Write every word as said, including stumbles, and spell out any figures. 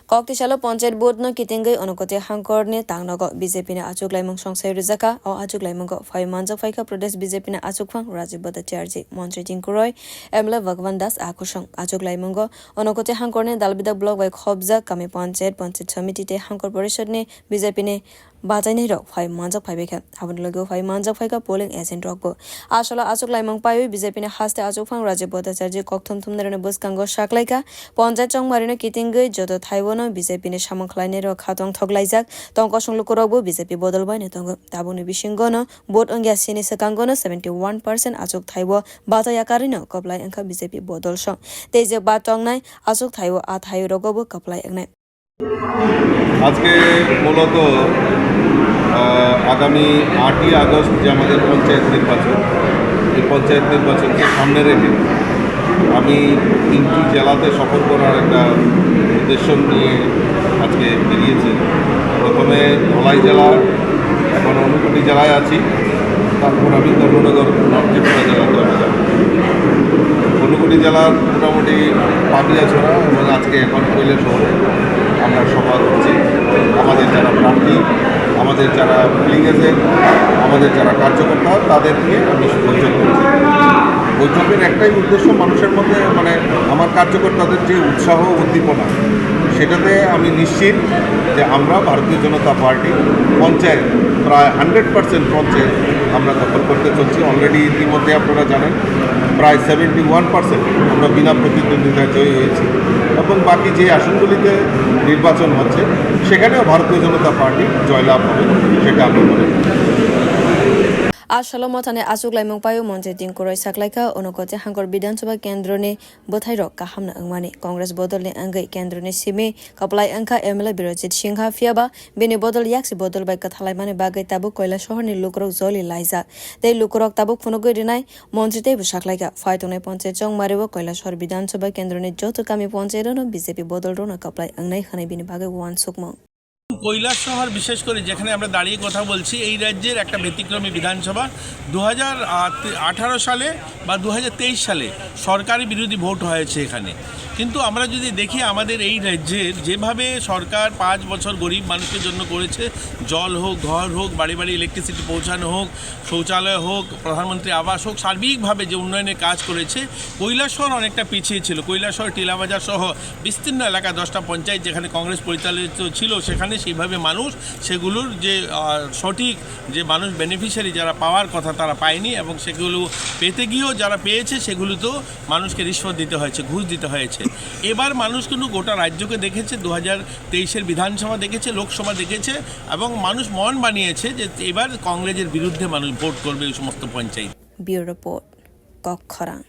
Koktisalo panchayat vote no kitingwi Unakoti Hangkor ni tangnogo B J P ni achuk laimung songsai rijaka. O achuk laimungo phai manjak phaikha Pradesh B J P ni achukphang Rajiv Bhattacharjee, Montri Tinku Roy, M L A Bhagwan Das a kusung. Achuk laimungo Unakoti Hangkor ni Dalbidak block bai khopjak kami panchayat, panchayat samiti tei Hangkor porishad ni B J P ni bachainairok phai manjak phaibaikha. Aboni loge phai manjak phaikha polling agent rokbo. Asolo achuk laimung paiwi B J P ni haste achukphang Rajiv Bhattacharjee kokthum thumnairokni bwskango saklaikha. Panchayat chongmarino kitingwi joto thaibono B J P ni samung khlainairok khatong thoklaijak. Tongkosong lukurokbo B J P bodol baino tongo. Tabukni bisingono vote wngya sini swkangono seventy one percent achuk thaibo bachaya karwino kwplai wngkha B J P bodol song. Tei je ba tongnai achuk thaibo a thairogobo kwplai wngnai. আজকে মূলত, আহ, আগামী আটই আগস্ট যে আমাদের পঞ্চায়েত নির্বাচন, এই পঞ্চায়েত নির্বাচনকে সামনে রেখে আমি তিনটি জেলাতে সফর করার একটা উদ্দেশ্য নিয়ে আজকে বেরিয়েছি। প্রথমে ধলাই জেলা, এখন ঊনকোটি জেলায় আছি, তারপর আমি ধর্মনগর নর্থ ত্রিপুরা জেলাতে আমি যাব। ঊনকোটি জেলার মোটামুটি পাপিয়াছড়া এবং আজকে এখন কৈলাসহরে আমরা সভা করছি। আমাদের যারা প্রার্থী, আমাদের যারা পোলিং এজেন্ট, আমাদের যারা কার্যকর্তা, তাদের নিয়ে আমি বৈঠক করছি। বৈঠকের একটাই উদ্দেশ্য, মানুষের মধ্যে, মানে, আমার কার্যকর্তাদের যে উৎসাহ উদ্দীপনা, সেটাতে আমি নিশ্চিত যে আমরা ভারতীয় জনতা পার্টি পঞ্চায়েত, প্রায় হান্ড্রেড পার্সেন্ট পঞ্চায়েত আমরা দখল করতে চলছি। অলরেডি ইতিমধ্যে আপনারা জানেন, প্রায় সেভেন্টি ওয়ান পার্সেন্ট আমরা বিনা প্রতিদ্বন্দ্বিতায় জয়ী হয়েছি এবং বাকি যে আসনগুলিতে নির্বাচন হচ্ছে, সেখানেও ভারতীয় জনতা পার্টি জয়লাভ হবে, সেটা আমরা মনে করি। Asalo mothani achuk laimung paio Montri Tinku Roy saklaikha, Unakoti Hangkor Bidhan Sabha kendroni bwthairok kahamno wngmani. Congress bodolni wngwi kendroni simi kwplai wngkha M L A Birojit Singha, phiyaba bini bodol yaksi bodol bai kwthalaimani bagwi tabuk Koilasohorni lukurok joli laijak. Tei lukurok tabuk phunugwi rinai montri teibo saklaikha. Phai tongnai panchayat chongmario Koilasohor Bidhan Sabha kendroni joto kami panchayat-o no B J P bodol rokno kwplai wngnai hwnwi bini bagwi uansukmung. Kailashahar, বিশেষ করে যেখানে আমরা দাঁড়িয়ে কথা বলছি, এই রাজ্যের একটা ব্যতিক্রমী বিধানসভা। দু হাজার আঠারো সালে বা দু হাজার তেইশ সালে সরকারি বিরোধী ভোট হয়েছে এখানে, কিন্তু আমরা যদি দেখি আমাদের এই রাজ্যের যেভাবে সরকার পাঁচ বছর গরিব মানুষের জন্য করেছে, জল হোক, ঘর হোক, বাড়ি বাড়ি ইলেকট্রিসিটি পৌঁছানো হোক, শৌচালয় হোক, প্রধানমন্ত্রী আবাস হোক, সার্বিকভাবে যে উন্নয়নের কাজ করেছে, কৈলাসহর অনেকটা পিছিয়ে ছিল। কৈলাসহর, টিলাবাজার সহ বিস্তীর্ণ এলাকা, দশটা পঞ্চায়েত যেখানে কংগ্রেস পরিচালিত ছিল, সেখানে সেইভাবে মানুষ সেগুলোর যে, আহ, সঠিক যে মানুষ বেনিফিশিয়ারি যারা পাওয়ার কথা তারা পায়নি, এবং সেগুলো পেতে গিয়েও যারা পেয়েছে সেগুলো তো মানুষকে রিশওয়াত দিতে হয়েছে, ঘুষ দিতে হয়েছে। এবার মানুষ কিন্তু গোটা রাজ্যকে দেখেছে, দু হাজার তেইশের বিধানসভা দেখেছে, লোকসভা দেখেছে, এবং মানুষ মন বানিয়েছে যে এবার কংগ্রেসের বিরুদ্ধে মানুষ ভোট করবে ওই সমস্ত পঞ্চায়েত। Bureau Report, Kokkhorang.